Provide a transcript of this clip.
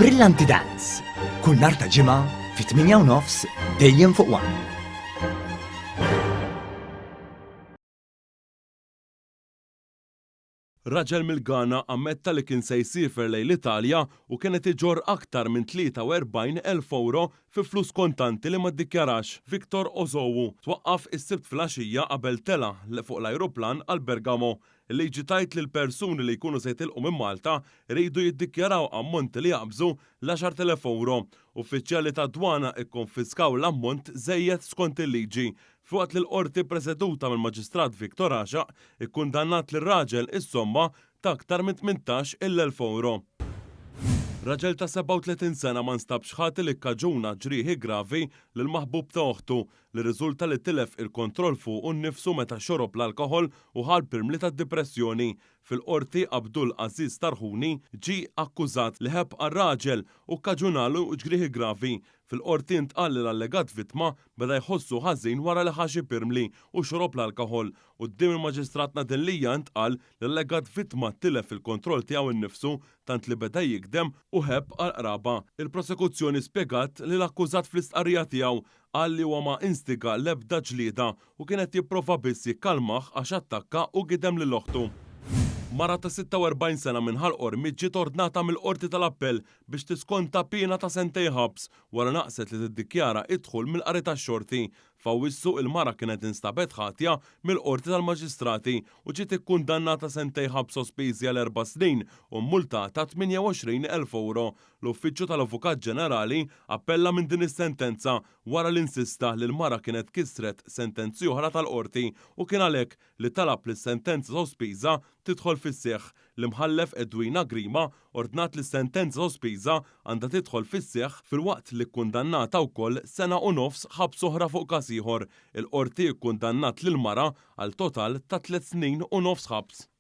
Brillanti Dance, kull nhar ta' Ġimgħa fit-8 u nofs dejjem fuq One. Raġel mill-Ghana ammetta li kien se jsiefer lejn l-Italja u kien qed iġorr aktar minn 43,000 ewro fi flus kontanti li ma ddikjarax. Victor Ozowu twaqqaf is-Sibt filgħaxija qabel tela' fuq l-ajruplan għal Bergamo. Il-liġi tgħid li l-persuni li jkunu se jitilqu minn Malta jridu jiddikjaraw ammonti li jaqbżu l-10,000 ewro. Uffiċjali tad-Dwana kkonfiskaw l-ammont żejjed skont il-liġi. Filwaqt li l-Qorti ppreseduta mill-Maġistrat Victor Għaxaq ikkundannat lir-raġel is-somma ta' aktar minn 18,000 ewro. Raġel ta' 37 sena ma nstabx ħati li kkaġuna ġrieħi gravi lill-maħbub ta' oħtu li rriżulta li tilef il-kontroll fuqu nnifsu meta xorob l-alkoħol u ħa l-pirmli tad-dipressjoni. Fil-Qorti Abdul Aziz Tarhuni ġie akkużat li ħebb għar-raġel u kkaġunalu ġrieħi gravi. Fil-Qorti ntqal li l-allegat vittma beda jħossu ħażin wara li ħa xi pirmli u xorob l-alkoħol. Quddiem il-Maġistrat Nadine Lia ntqal li l-allegat vittma tilef il-kontroll tiegħu nnifsu tant li beda jigdem u ħebb għall-qraba. Il-Prosekuzzjoni spjegat li l-akkużat fl-istqarrija tiegħu qal li huwa ma instiga l-ebda ġlieda u kien qed jipprova biss jikkalmah għax attakka u gidem lil oħtu. Mara ta' 46 sena minn Ħal Qormi ġiet ordnata mill-Qorti tal-Appell biex tiskonta piena ta' sentejn ħabs wara naqset li tiddikjara d-dħul mill-qari tax-xorti. F'Awwissu il-mara kienet instabet ħatja mill-Qorti tal-Maġistrati u ġiet ikkundannata sentejn ħabs sospiżi għal erba' snin u mmultata 28,000 ewro. L-Uffiċċju tal-Avukat Ġenerali appella minn din is-sentenza wara li insista li l-mara kienet kisret sentenzi oħra tal-Qorti u kien għalhekk li talab li s-sentenza sospiża tidħol fis-seħħ. L-Imħallef Edwina Grima ordnat li s-sentenza sospiża għandha tidħol fis-seħħ filwaqt li kkundannatha wkoll sena u nofs ħabs oħra fuq każ ieħor. Il-Qorti kkundannat lill-mara għal total ta' tliet snin u nofs ħabs.